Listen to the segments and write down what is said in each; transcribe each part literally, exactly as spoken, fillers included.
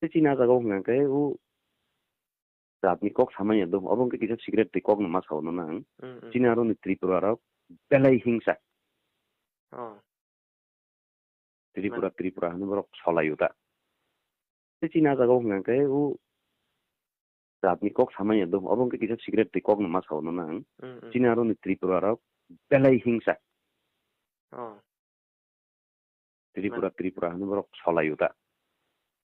Tei chini ah jaga o hwnkha khe o jat ni kok samani do, obo hwnkhe kisa secret twi kok no ma sao no nang. Mm, mm. Chini aro ni Tripura rok belai hingsa. Oh. Tripura, Tripura hinwi borok solai o ta. Tei chini ah jaga o hwnkha khe o jat ni kok samani do, obo hwnkhe kisa secret twi kok no ma sao no nang. Mm, mm. Chini aro ni Tripura rok belai hingsa. Oh. Tripura, Tripura hinwi borok solai o ta.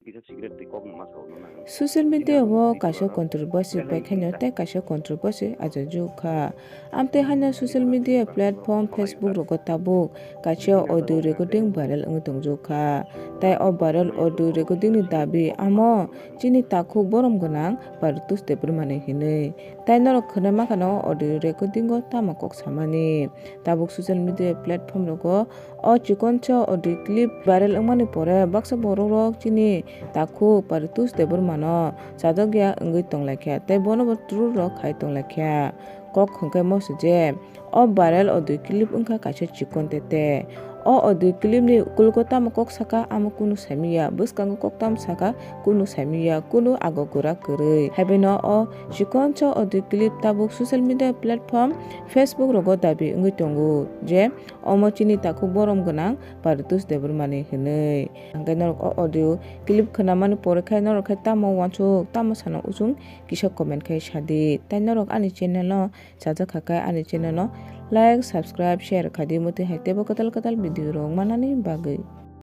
Kisa secret twi kok no ma sao no nang. Social media o kaisa controversy bai khaino tei kaisa controversy ajajak kha. Amtwi haino social media platform Facebook rogo tabuk kaisa audio recording viral wngwi tongjak kha. Tai o viral audio recording ni dabi amo chini takhuk borom gwnang Paritosh Debbarma ni hinwi. Tai norok khwnai mankha no audio recording o tamo kok samani. Tabuk social media platform rogo o chikonsa audio clip viral wngmani pore baksa borok rok chini takhuk Paritosh Debbarma no chajak ya wngwi tonglaikha tei bono bo true rok khai tonglaikha. Kok hwnkhe moso je o viral audio clip wngkha kaisa chikon tete. O audio clip ni ukulgo tamo kok saka amo kunu saimanya, bwskango kok tamo saka kunu saimanya, kunu ago gura kwrwi. Haibaino o chikonsa audio clip tabuk social media platform Facebook rogo dabi wngwi tongo je omo chini takhuk borom gwnang Paritosh Debbarma ni hinwi. Hwnkhe norok o audio clip khwnamani pore khe norok khe tamo uansuk tamo sana usung kisa comment khai sadi. Tai norok ani channel no chajak kha khe ani channel no like, subscribe, share khaidi, motwi hai teibo kwtal kwtal video rok manani bagwi.